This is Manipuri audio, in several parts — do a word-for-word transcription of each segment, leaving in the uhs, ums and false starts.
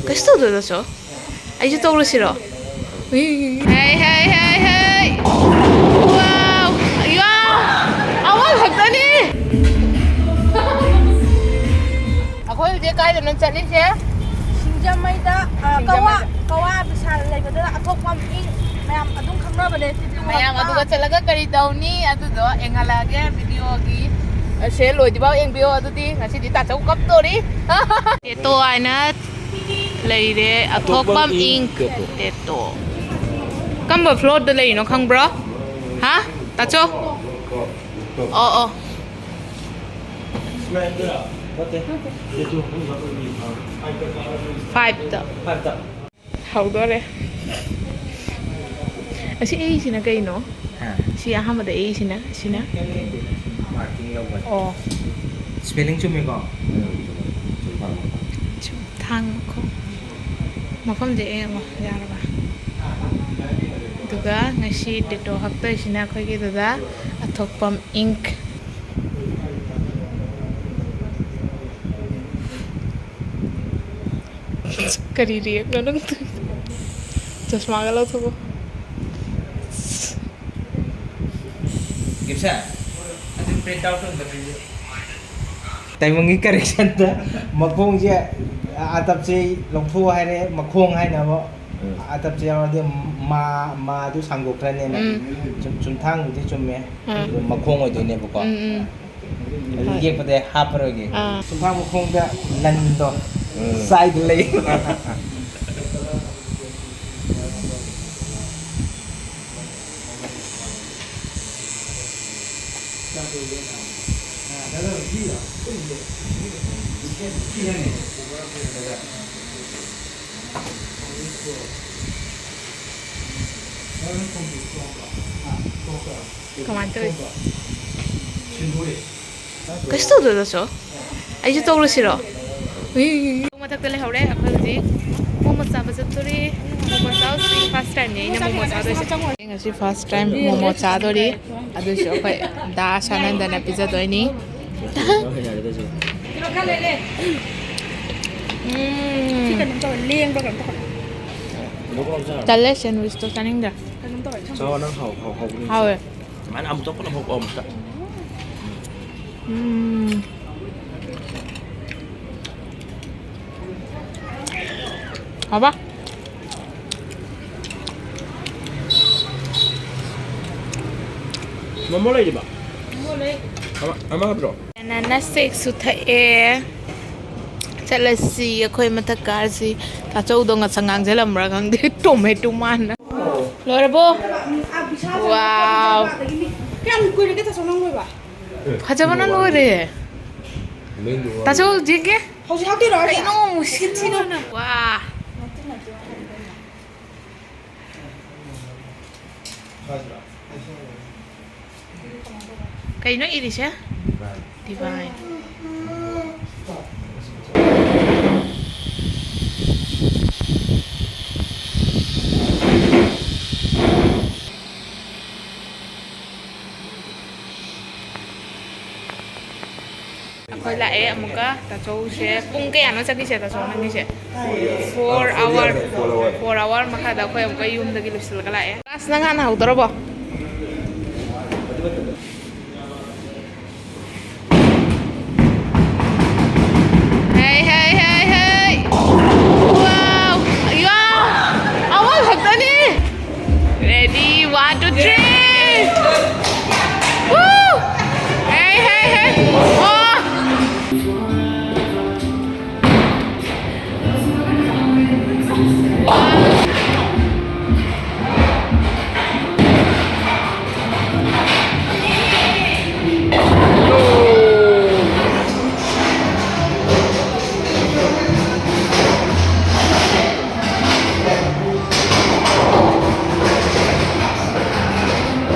ꯀꯩꯁꯨ ꯇꯧꯗꯣꯏꯗꯁꯨ ꯑꯩꯁꯨ ꯇꯧꯔꯨꯁꯤꯔꯣ? ꯍꯩ, ꯍꯩ, ꯍꯩ, ꯍꯩ! ꯋꯥꯎ! ꯌꯥ! ꯑꯋꯥꯡ ꯈꯛꯇꯅꯤ! ꯑꯩꯈꯣꯏ ꯍꯧꯖꯤꯛ ꯀꯥꯏꯗꯅꯣ ꯆꯠꯂꯤꯁꯦ? ꯁꯤꯡꯖꯃꯩꯗ, ꯑ, ꯁꯤꯡꯖꯃꯩꯗ꯫ ꯀꯋꯥ, ꯀꯋꯥ ꯕꯤꯁꯥꯜ ꯂꯩꯕꯗꯨꯗ ꯑꯊꯣꯛꯄꯝ ꯏꯪ ꯃꯌꯥꯝ ꯑꯗꯨꯝ ꯈꯪꯅꯕꯅꯦ꯫ ꯃꯌꯥꯝ ꯑꯗꯨꯒ ꯆꯠꯂꯒ ꯀꯔꯤ ꯇꯧꯅꯤ? ꯑꯗꯨꯗꯣ ꯌꯦꯡꯍꯜꯂꯛꯑꯒꯦ ꯚꯤꯗꯤꯑꯣꯒꯤ꯫ ꯑꯁꯦ ꯂꯣꯏꯗ꯭ꯔꯤꯐꯥꯎ ꯌꯦꯡꯕꯤꯌꯣ꯫ ꯑꯗꯨꯗꯤ ꯉꯁꯤꯗꯤ ꯇꯥꯆꯧ ꯀꯞꯇꯣꯔꯤ꯫ ꯇꯦꯇꯣ ꯍꯥꯏꯅ ꯂꯩꯔꯦ꯫ ꯑꯊꯣꯛꯄꯝ ꯑꯊꯣꯛꯄꯝ ꯏꯪ ꯏꯪ ꯇꯦꯇꯣ꯫ ꯇꯦꯇꯣ꯫ ꯀꯝꯕ ꯐ꯭ꯂꯣꯔꯗ ꯂꯩꯔꯤꯅꯣ ꯈꯪꯕ꯭ꯔꯣ? ꯍꯥ? ꯇꯥꯆꯧ? ꯑꯣ, ꯑꯣ꯫ ꯐꯥꯏꯚꯇ꯫ ꯍꯧꯗꯣꯔꯦ꯫ ꯑꯁꯤ ꯑꯩꯁꯤꯅ ꯀꯩꯅꯣ? ꯍꯥ? ꯁꯤ ꯑꯍꯥꯟꯕꯗ ꯑꯩꯁꯤꯅ, ꯁꯤꯅ? ꯃꯥꯔꯀꯤꯡ ꯌꯧꯕꯅꯦ꯫ ꯑꯣ꯫ ꯁ꯭ꯄꯦꯂꯤꯡ ꯆꯨꯝꯃꯤꯀꯣ? ꯆꯨꯝꯃꯤ, ꯆꯨꯝꯃꯤ꯫ ꯆꯨꯝꯃꯤ꯫ ꯊꯥꯡ ꯃꯈꯣꯡ꯫ ꯃꯐꯝꯁꯦ ꯌꯦꯡꯉꯣ, ꯌꯥꯔꯕ? ꯑꯗꯨꯒ ꯉꯁꯤ ꯇꯦꯇꯣ ꯍꯛꯇꯣꯏꯁꯤꯅ ꯑꯩꯈꯣꯏꯒꯤ ꯗꯗꯥ ꯑꯊꯣꯛꯄꯝ ꯏꯪ꯫ ꯀꯔꯤ ꯔꯤꯌꯦꯛꯅꯣ ꯅꯪ ꯇꯧꯔꯤꯗꯣ? ꯆꯁꯃꯥꯒ ꯂꯧꯊꯣꯛꯀꯣ꯫ ꯒꯤꯞꯁꯟ, ꯑꯗꯨ print out ꯑꯝꯇ ꯄꯤꯕꯤꯌꯨ꯫ ꯇꯥꯏꯕꯪꯒꯤ correctionꯗ ꯃꯈꯣꯡꯁꯦ ꯑꯥꯇꯞꯁꯦ ꯂꯧꯊꯣꯛꯑꯣ ꯍꯥꯏꯔꯦ, ꯃꯈꯣꯡ ꯍꯥꯏꯅꯕ ꯎꯝ꯫ ꯑꯥꯇꯞꯁꯦ ꯌꯥꯎꯔꯗꯤ ꯃꯥ, ꯃꯥꯗꯨ ꯁꯥꯡꯗꯣꯛꯈ꯭ꯔꯅꯦꯅ꯫ ꯎꯝ꯫ ꯆꯨꯝ-, ꯆꯨꯝꯊꯥꯡꯕꯨꯗꯤ ꯆꯨꯝꯃꯦ꯫ ꯎꯝ꯫ ꯑꯗꯨ ꯃꯈꯣꯡ ꯑꯣꯏꯗꯣꯏꯅꯦꯕꯀꯣ꯫ ꯎꯝ, ꯎꯝ꯫ ꯑꯗꯨ ꯍꯣꯏ꯫ ꯌꯦꯛꯄꯗ ꯍꯥꯞꯄꯔꯣꯏꯒꯦ꯫ ꯑꯥ꯫ ꯆꯨꯝꯊꯥꯡ ꯃꯈꯣꯡꯗ ꯂꯟꯗꯣ ꯎꯝ꯫ ꯆꯥꯏꯗ ꯂꯩ꯫ ꯀꯃꯥꯏꯅ ꯇꯧꯔꯤ? ꯀꯩꯁꯨ ꯇꯧꯗꯣꯏꯗꯁꯨ ꯑꯩꯁꯨ ꯇꯧꯔꯨꯁꯤꯔꯣ? ꯎꯏ, ꯃꯊꯛꯇ ꯂꯩꯍꯧꯔꯦ꯫ ꯑꯩꯈꯣꯏ ꯍꯧꯖꯤꯛ ꯃꯣꯃꯣ ꯆꯥꯕ ꯆꯠꯇꯣꯔꯤ꯫ ꯃꯣꯃꯣ ꯆꯥꯕꯁꯤ first timeꯅꯦ ꯑꯩꯅ ꯃꯣꯃꯣ ꯆꯥꯗꯣꯏꯁꯦ꯫ ꯉꯁꯤ first time ꯃꯣꯃꯣ ꯆꯥꯗꯣꯔꯤ꯫ ꯑꯗꯨꯁꯨ ꯑꯩꯈꯣꯏ ꯗꯥ ꯁꯥꯅꯟꯗꯅ ꯄꯤꯖꯗꯣꯏꯅꯤ꯫ ꯎꯝ꯫ ꯀꯩꯅꯣꯝ ꯇꯧꯋꯦ, ꯂꯦꯡꯕ꯭ꯔꯥ ꯀꯩꯅꯣꯝ ꯇꯧꯈꯠꯂꯦ꯫ ꯀꯩꯅꯣꯝ ꯇꯧꯔꯦ, ꯆꯥꯔꯣ꯫ ꯇꯜꯂꯦ, ꯁꯦꯟꯋꯤꯁꯇꯣ ꯆꯥꯅꯤꯡꯗ꯭ꯔꯦ꯫ ꯀꯩꯅꯣꯝ ꯇꯧꯔꯦ, ꯏꯁꯥ ꯆꯥꯎ, ꯅꯪ ꯍꯥꯎ-, ꯍꯥꯎ-, ꯍꯥꯎꯕꯅꯤ꯫ ꯍꯥꯎꯋꯦ꯫ ꯑꯗꯨꯃꯥꯏꯅ ꯑꯃꯨꯛ ꯆꯥꯎꯈꯠꯂꯛꯄ ꯑꯃꯨꯛꯇ꯫ ꯎꯝ꯫ ꯍꯥꯎꯕ? ꯃꯣꯃꯣ ꯂꯩꯔꯤꯕ? ꯃꯣꯃꯣ ꯂꯩ꯫ ꯑꯃ, ꯑꯃ ꯍꯥꯞꯄꯤꯔꯛꯑꯣ꯫ ꯕꯅꯥꯅꯥ ꯁꯦꯛꯁꯨ ꯊꯛꯑꯦ꯫ ꯆꯠꯂꯁꯤ ꯑꯩꯈꯣꯏ ꯃꯊꯛ ꯀꯥꯔꯁꯤ꯫ ꯇꯥꯆꯧꯗꯣ ꯉꯁꯥꯏ ꯉꯥꯡꯖꯜꯂꯝꯕ꯭ꯔꯥ ꯈꯪꯗꯦ꯫ ꯇꯣꯃꯦꯇꯣ ꯃꯥꯟꯅ꯫ ꯂꯣꯏꯔꯕꯣ? ꯋꯥꯎ꯫ ꯀꯌꯥꯝ ꯀꯨꯏꯔꯒꯦ ꯇꯥꯆꯧ ꯅꯪ ꯂꯣꯏꯕ? ꯐꯖꯕꯅ ꯂꯣꯏꯔꯦ꯫ ꯇꯥꯆꯧ ꯌꯦꯡꯒꯦ꯫ ꯍꯧꯖꯤꯛ ꯍꯥꯞꯇꯣꯏꯔꯣ ꯍꯥꯏꯁꯦ? ꯀꯩꯅꯣ ꯁꯤꯠ ꯊꯤꯗꯣ꯫ ꯋꯥ꯫ ꯀꯩꯅꯣ ꯏꯔꯤꯁꯦ? ꯗꯤꯚꯥꯏꯟ꯫ ꯑꯩꯈꯣꯏ ꯂꯥꯛꯑꯦ ꯑꯃꯨꯛꯀ꯫ ꯇꯥꯆꯧꯁꯦ ꯄꯨꯡ ꯀꯌꯥꯅꯣ ꯆꯠꯈꯤꯁꯦ ꯇꯥꯆꯧ ꯅꯪꯒꯤꯁꯦ? Four hour꯫ Four hour ꯃꯈꯥꯗ ꯑꯩꯈꯣꯏ ꯑꯃꯨꯛꯀ ꯌꯨꯝꯗꯒꯤ ꯂꯣꯏꯁꯤꯜꯂꯒ ꯂꯥꯛꯑꯦ꯫ ꯀ꯭ꯂꯥꯁ ꯅꯪ ꯍꯥꯟꯅ ꯍꯧꯗꯣꯔꯕꯣ? Hey, hey, hey, hey! Wow! Yo! ꯑꯃꯈꯛꯇꯅꯤ! Ready, one, two, three! Woo! Hey, hey, hey! Oh!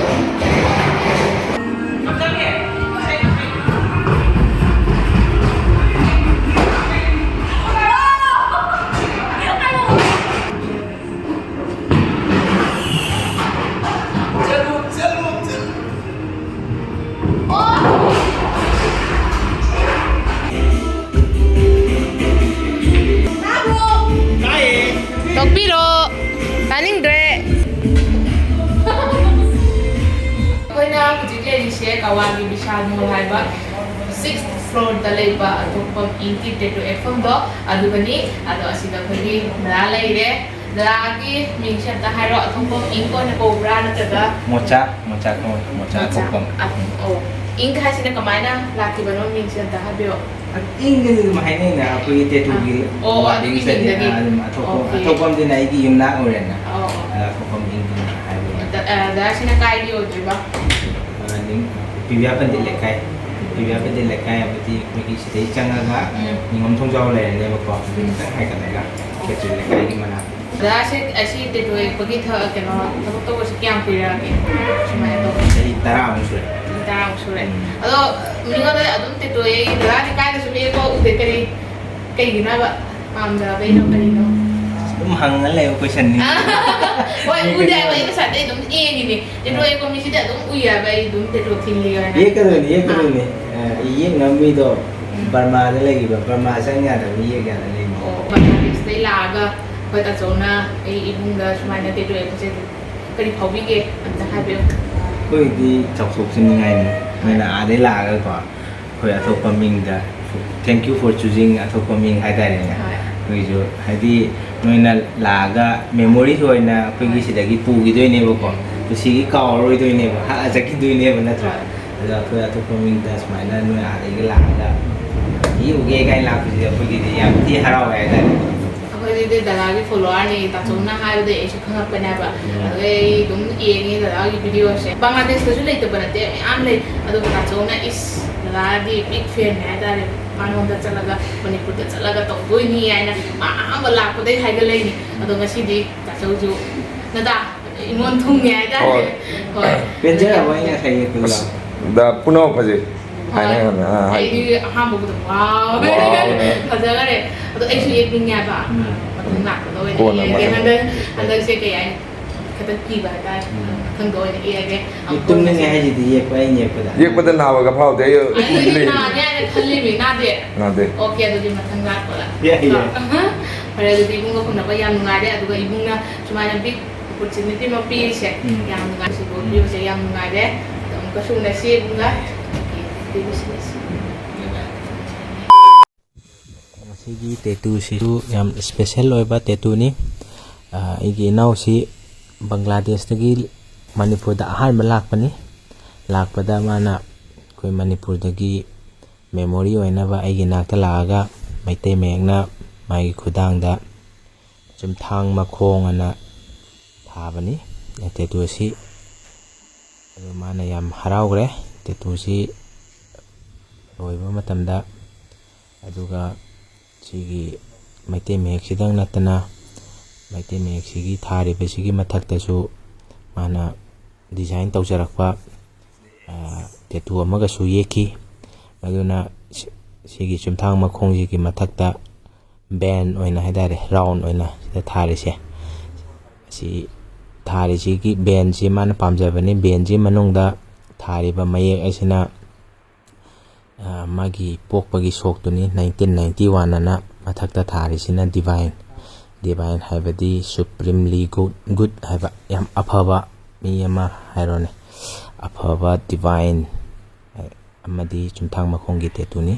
ꯊꯣꯛꯄꯤꯔꯣ꯫ ꯇꯥꯅꯤꯡꯗ꯭ꯔꯦ꯫ ꯑꯩꯈꯣꯏꯅ ꯍꯧꯖꯤꯛ ꯂꯩꯔꯤꯁꯦ ꯀꯋꯥꯒꯤ ꯕꯤꯁꯥꯜ ꯃꯣꯜ ꯍꯥꯏꯕ ꯁꯤꯛꯁ ꯐ꯭ꯂꯣꯔꯗ ꯂꯩꯕ ꯑꯊꯣꯛꯄꯝ ꯏꯪꯀꯤ ꯇꯦꯇꯨ ꯌꯦꯛꯐꯝꯗꯣ ꯑꯗꯨꯗꯅꯤ꯫ ꯑꯗꯣ ꯑꯁꯤꯗ ꯑꯩꯈꯣꯏꯒꯤ ꯗꯗꯥ ꯂꯩꯔꯦ꯫ ꯗꯗꯥꯒꯤ ꯃꯤꯡꯁꯦ ꯑꯝꯇ ꯍꯥꯏꯔꯣ꯫ ꯑꯊꯣꯛꯄꯝ ꯏꯪ ꯑꯣꯏꯅ ꯀꯧꯕ꯭ꯔꯥ ꯅꯠꯇ꯭ꯔꯒ? ꯃꯣꯆꯥ, ꯃꯣꯆꯥ ꯀꯧꯋꯦ, ꯃꯣꯆꯥ ꯃꯣꯆꯥ꯫ ꯑꯊꯣꯛꯄꯝ꯫ ꯑ, ꯑꯣ꯫ ꯏꯪ ꯍꯥꯏꯁꯤꯅ ꯀꯃꯥꯏꯅ ꯂꯥꯛꯈꯤꯕꯅꯣ ꯃꯤꯡꯁꯦ ꯑꯝꯇ ꯍꯥꯏꯕꯤꯔꯣ꯫ ꯏꯪꯒꯗꯤ ꯑꯗꯨꯝ ꯍꯥꯏꯅꯩꯅ ꯑꯩꯈꯣꯏꯒꯤ ꯇꯦꯇꯨꯒꯤ ꯑꯣ, ꯑꯣ, ꯑꯗꯨꯒꯤ wording ꯁꯤꯗꯤ, ꯃꯤꯡꯗꯒꯤ꯫ ꯑ, ꯑꯗꯨꯝ ꯑꯊꯣꯛꯄꯝ, ꯑꯣꯀꯦ꯫ ꯑꯊꯣꯛꯄꯝꯁꯤꯅ ꯑꯩꯒꯤ ꯌꯨꯝꯅꯥꯛ ꯑꯣꯏꯔꯦꯅ꯫ ꯑꯣ, ꯑꯣ꯫ ꯑꯗ ꯑꯊꯣꯛꯄꯝ ꯏꯪꯗꯨꯅ ꯍꯥꯏꯕ꯫ ꯗ-, ꯑ, ꯗꯗꯥꯁꯤꯅ ꯀꯥꯏꯒꯤ ꯑꯣꯏꯗꯣꯏꯕ? ꯑ, ꯅꯤꯡ-, ꯄꯤꯕꯤꯌꯥ ꯄꯟꯗꯤꯠ ꯂꯩꯀꯥꯏ꯫ ꯄꯤꯕꯤꯌꯥ ꯄꯟꯗꯤꯠ ꯂꯩꯀꯥꯏ ꯍꯥꯏꯕꯗꯤ ꯑꯩꯈꯣꯏꯒꯤ ꯁꯤꯗꯩ ꯆꯪꯉꯒ ꯎꯝ꯫ ꯅꯤꯉꯣꯝ ꯊꯣꯡꯖꯥꯎ ꯂꯩꯔꯅꯦꯕꯀꯣ꯫ ꯑꯗꯨ ꯎꯝ꯫ ꯈꯤꯇꯪ ꯍꯥꯏꯒꯠꯂꯒ ꯑꯣ꯫ ꯀꯦꯇ꯭ꯔꯤꯟ ꯂꯩꯀꯥꯏꯒꯤ ꯃꯅꯥꯛꯇ꯫ ꯗꯗꯥ, ꯑꯁꯤ, ꯑꯁꯤ ꯇꯦꯇꯨ ꯌꯦꯛꯄꯒꯤ ꯊ-, ꯀꯩꯅꯣ, ꯊꯕꯛ ꯇꯧꯕꯁꯤ ꯀꯌꯥꯝ ꯀꯨꯏꯔꯛꯑꯒꯦ? ꯁꯨꯃꯥꯏꯅ ꯇꯧꯕ? ꯆꯍꯤ ꯇꯔꯥꯃꯨꯛ ꯁꯨꯔꯦ꯫ ꯆꯍꯤ ꯇꯔꯥꯃꯨꯛ ꯁꯨꯔꯦ꯫ ꯎꯝ꯫ ꯑꯗꯣ ꯃꯤꯉꯣꯟꯗ ꯑꯗꯨꯝ ꯇꯦꯇꯨ ꯌꯦꯛꯏ, ꯗꯗꯥꯗꯤ ꯀꯥꯏꯗꯁꯨ ꯌꯦꯛꯄ ꯎꯗꯦ, ꯀꯔꯤ, ꯀꯩꯒꯤꯅꯣꯕ? ꯄꯥꯝꯖꯕꯩꯔꯣ, ꯀꯔꯤꯅꯣ? ꯑꯗꯨꯝ ꯍꯪꯉ ꯂꯩꯕ questionꯅꯤ꯫ ꯍꯣꯏ, ꯃꯤ ꯎꯗꯦ ꯍꯥꯏꯕ, ꯀꯩꯅꯣ ꯑꯩ ꯉꯁꯥꯏꯗꯩ ꯑꯗꯨꯝ ꯌꯦꯡꯉꯤꯅꯦ꯫ ꯇꯦꯇꯨ ꯌꯦꯛꯄ ꯃꯤꯁꯤꯗꯤ ꯑꯗꯨꯝ ꯎꯏ ꯍꯥꯏꯕ, ꯑꯩ ꯑꯗꯨꯝ ꯇꯦꯇꯨ ꯊꯤꯜꯂꯤ ꯍꯥꯏꯅ꯫ ꯌꯦꯛꯀꯗꯣꯏꯅꯤ, ꯌꯦꯛꯀꯗꯣꯏꯅꯤ꯫ ꯑꯥ꯫ ꯑ, ꯌꯦꯛꯅꯕ ꯃꯤꯗꯣ ꯎꯝ꯫ ꯕꯔꯃꯥꯗ ꯂꯩꯈꯤꯕ, ꯕꯔꯃꯥ ꯆꯪ ꯌꯥꯗꯕ, ꯌꯦꯛ ꯌꯥꯗ ꯂꯩꯕ꯫ ꯑꯣ, ꯕꯪꯒ꯭ꯂꯥꯗꯦꯁꯇꯩ ꯂꯥꯛꯑꯒ ꯑꯩꯈꯣꯏ ꯇꯥꯆꯧꯅ ꯑꯩ ꯏꯕꯨꯡꯗ ꯁꯨꯃꯥꯏꯅ ꯇꯦꯇꯨ ꯌꯦꯛꯄꯁꯦ ꯀꯔꯤ ꯐꯥꯎꯕꯤꯒꯦ? ꯑꯝꯇ ꯍꯥꯏꯕꯤꯌꯨ꯫ ꯑꯩꯈꯣꯏꯗꯤ ꯆꯥꯎꯊꯣꯛꯆꯅꯤꯡꯉꯥꯏꯅꯤ꯫ ꯅꯣꯏꯅ ꯑꯥꯗꯩ ꯂꯥꯛꯑꯒꯀꯣ, ꯑꯩꯈꯣꯏ ꯑꯊꯣꯛꯄꯝ ꯏꯪꯗ, thank you for choosing ꯑꯊꯣꯛꯄꯝ ꯏꯪ ꯍꯥꯏꯇꯥꯔꯦꯅꯦ꯫ ꯍꯣꯏ꯫ ꯑꯩꯈꯣꯏꯁꯨ ꯍꯥꯏꯗꯤ ꯅꯣꯏꯅ ꯂꯥꯛꯑꯒ memories ꯑꯣꯏꯅ ꯑꯩꯈꯣꯏꯒꯤ ꯁꯤꯗꯒꯤ ꯄꯨꯈꯤꯗꯣꯏꯅꯦꯕꯀꯣ꯫ ꯄꯨꯟꯁꯤꯒꯤ ꯀꯥꯎꯔꯔꯣꯏꯗꯣꯏꯅꯦꯕ, ꯍꯛꯑ ꯆꯠꯈꯤꯗꯣꯏꯅꯦꯕ ꯅꯠꯇ꯭ꯔꯥ? ꯍꯣꯏ꯫ ꯑꯗꯣ ꯑꯩꯈꯣꯏ ꯑꯊꯣꯛꯄꯝ ꯏꯪꯗ ꯁꯨꯃꯥꯏꯅ ꯅꯣꯏ ꯑꯥꯗꯒꯤ ꯂꯥꯛꯑꯒ ꯌꯦꯛꯎꯒꯦ ꯀꯥꯏꯅ ꯂꯥꯛꯄꯁꯤꯗꯤ ꯑꯩꯈꯣꯏꯒꯤꯗꯤ ꯌꯥꯝ ꯊꯤ ꯍꯔꯥꯎꯋꯦ ꯍꯥꯏꯇꯥꯔꯦ꯫ ꯑꯩꯈꯣꯏꯗꯤ ꯗꯗꯥꯒꯤ followerꯅꯤ, ꯇꯥꯆꯧꯅ ꯍꯥꯏꯕꯗꯩ ꯑꯩꯁꯨ ꯈꯪꯉꯛꯄꯅꯦꯕ꯫ ꯎꯝ꯫ ꯑꯗꯨꯗꯩ ꯑꯩ ꯑꯗꯨꯝ ꯌꯦꯡꯉꯤ ꯗꯗꯥꯒꯤ videoꯁꯦ꯫ ꯕꯪꯒ꯭ꯂꯥꯗꯦꯁꯇꯁꯨ ꯂꯩꯇꯕ ꯅꯠꯇꯦ, ꯃꯌꯥꯝ ꯂꯩ꯫ ꯑꯗꯨꯒ ꯇꯥꯆꯧꯅ, "ꯏꯁ, ꯗꯗꯥꯗꯤ big fanꯅꯦ ꯍꯥꯏꯇꯥꯔꯦ, ꯃꯄꯥꯟꯂꯣꯝꯗ ꯆꯠꯂꯒ, ꯃꯅꯤꯄꯨꯔꯗ ꯆꯠꯂꯒ ꯇꯧꯗꯣꯏꯅꯤ" ꯍꯥꯏꯅ ꯃꯥ ꯑꯍꯥꯟꯕ ꯂꯥꯛꯄꯗꯩ ꯍꯥꯏꯒꯠꯂꯛꯏꯅꯤ꯫ ꯑꯗꯣ ꯉꯁꯤꯗꯤ ꯇꯥꯆꯧꯁꯨ ꯅꯗꯥ ꯏꯃꯣꯟ ꯊꯨꯡꯉꯦ ꯍꯥꯏꯇꯥꯔꯦ꯫ ꯍꯣꯏ꯫ ꯍꯣꯏ꯫ ꯄꯦꯟꯖꯔꯕ ꯑꯩ ꯉꯁꯥꯏ ꯌꯦꯛꯄꯗꯣ? ꯑꯁ, ꯗ ꯄꯨꯝꯅꯃꯛ ꯐꯖꯩ꯫ ꯍꯣꯏ꯫ ꯍꯥꯏꯅ ꯍꯥꯟꯅ, ꯑꯥ, ꯍꯥꯏ꯫ ꯑꯩꯗꯤ ꯑꯍꯥꯟꯕꯕꯨꯗ wow꯫ Wowꯅꯦ꯫ ꯐꯖꯈꯔꯦ꯫ ꯑꯗꯣ ꯑꯩꯁꯨ ꯌꯦꯛꯅꯤꯡꯉꯦ ꯍꯥꯏꯕ꯫ ꯎꯝ꯫ ꯃꯊꯪ ꯂꯥꯛꯄꯗ ꯑꯣꯏꯅ ꯀꯣꯟꯅ ꯌꯦꯛꯑꯒꯦ꯫ ꯃꯊꯪ꯫ ꯍꯟꯗꯛ, ꯍꯟꯗꯛꯁꯦ ꯀꯩ ꯍꯥꯏꯅꯤ? ꯈꯤꯇꯪ ꯀꯤꯕ ꯍꯥꯏꯇꯥꯔꯦ꯫ ꯎꯝ꯫ ꯃꯊꯪꯗ ꯑꯣꯏꯅ ꯌꯦꯛꯑꯒꯦ꯫ ꯃꯤ ꯇꯨꯝꯅꯤꯡꯉꯦ ꯍꯥꯏꯁꯤꯗꯤ ꯌꯦꯛꯄ, ꯑꯩꯅ ꯌꯦꯛꯄꯗ꯫ ꯌꯦꯛꯄꯗ ꯅꯥꯕꯒ ꯐꯥꯎꯗꯦ꯫ ꯑꯩ ꯑꯩꯗꯤ ꯂꯩ꯫ ꯅꯥꯅꯤ ꯍꯥꯏꯅ ꯈꯜꯂꯤꯃꯤ, ꯅꯥꯗꯦ꯫ ꯅꯥꯗꯦ꯫ ꯑꯣꯀꯦ, ꯑꯗꯨꯗꯤ ꯃꯊꯪ ꯂꯥꯛꯄꯗ꯫ ꯌꯥꯏ, ꯌꯥꯏ꯫ ꯑꯍ꯫ ꯐꯔꯦ, ꯑꯗꯨꯗꯤ ꯏꯕꯨꯡꯒ ꯎꯅꯕ ꯌꯥꯝ ꯅꯨꯡꯉꯥꯏꯔꯦ, ꯑꯗꯨꯒ ꯏꯕꯨꯡꯅ ꯁꯨꯃꯥꯏꯅ big opportunity ꯑꯃ ꯄꯤꯔꯤꯁꯦ, ꯎꯝ꯫ ꯌꯥꯝ ꯅꯨꯡꯉꯥꯏ꯫ ꯁꯤꯕꯨ ꯄꯤꯕꯁꯦ ꯌꯥꯝ ꯅꯨꯡꯉꯥꯏꯔꯦ꯫ ꯑꯗꯣ ꯑꯃꯨꯛꯀꯁꯨ ꯎꯅꯁꯤ ꯏꯕꯨꯡꯒ꯫ ꯃꯁꯤꯒꯤ tattooꯁꯤꯁꯨ ꯌꯥꯝ special ꯑꯣꯏꯕ tattooꯅꯤ꯫ ꯑ, ꯑꯩꯒꯤ ꯏꯅꯥꯎꯁꯤ ꯕꯪꯒ꯭ꯂꯥꯗꯦꯁꯇꯒꯤ ꯃꯅꯤꯄꯨꯔꯗ ꯑꯍꯥꯟꯕ ꯂꯥꯛꯄꯅꯤ꯫ ꯂꯥꯛꯄꯗ ꯃꯥꯅ ꯑꯩꯈꯣꯏ ꯃꯅꯤꯄꯨꯔꯗꯒꯤ memory ꯑꯣꯏꯅꯕ ꯑꯩꯒꯤ ꯅꯥꯛꯇ ꯂꯥꯛꯑꯒ ꯃꯩꯇꯩ ꯃꯌꯦꯛꯅ ꯃꯥꯒꯤ ꯈꯨꯗꯥꯡꯗ ꯆꯨꯝꯊꯥꯡ ꯃꯈꯣꯡ ꯑꯅ ꯊꯥꯕꯅꯤ tattooꯁꯤ꯫ ꯑꯗꯨ ꯃꯥꯅ ꯌꯥꯝ ꯍꯔꯥꯎꯈ꯭ꯔꯦ tattooꯁꯤ ꯂꯣꯏꯕ ꯃꯇꯝꯗ꯫ ꯑꯗꯨꯒ ꯁꯤꯒꯤ ꯃꯩꯇꯩ ꯃꯌꯦꯛꯁꯤꯗꯪ ꯅꯠꯇꯅ ꯃꯩꯇꯩ ꯃꯌꯦꯛꯁꯤꯒꯤ ꯊꯥꯔꯤꯕꯁꯤꯒꯤ ꯃꯊꯛꯇꯁꯨ ꯃꯥꯅ design ꯇꯧꯖꯔꯛꯄ, ꯑ, tattoo ꯑꯃꯒꯁꯨ ꯌꯦꯛꯈꯤ꯫ ꯑꯗꯨꯅ ꯁꯤ-, ꯁꯤꯒꯤ ꯆꯨꯝꯊꯥꯡ ꯃꯈꯣꯡꯁꯤꯒꯤ ꯃꯊꯛꯇ band ꯑꯣꯏꯅ ꯍꯥꯏꯇꯥꯔꯦ, round ꯑꯣꯏꯅ ꯁꯤꯗ ꯊꯥꯔꯤꯁꯦ꯫ ꯁꯤ ꯊꯥꯔꯤꯁꯤꯒꯤ bandꯁꯤ ꯃꯥꯅ ꯄꯥꯝꯖꯕꯅꯤ꯫ Bandꯁꯤ ꯃꯅꯨꯡꯗ ꯊꯥꯔꯤꯕ ꯃꯌꯦꯛ ꯑꯁꯤꯅ, ꯑ, ꯃꯥꯒꯤ ꯄꯣꯛꯄꯒꯤ ꯁꯣꯛꯇꯨꯅꯤ, nineteen ninety one ꯑꯅ ꯃꯊꯛꯇ ꯊꯥꯔꯤꯁꯤꯅ divine꯫ Divine ꯍꯥꯏꯕꯗꯤ supremely good, good ꯍꯥꯏꯕ, ꯌꯥꯝ ꯑꯐꯕ ꯃꯤ ꯑꯃ ꯍꯥꯏꯔꯣꯅꯦ꯫ ꯑꯐꯕ divine ꯑꯃꯗꯤ ꯆꯨꯝꯊꯥꯡ ꯃꯈꯣꯡꯒꯤ tattooꯅꯤ꯫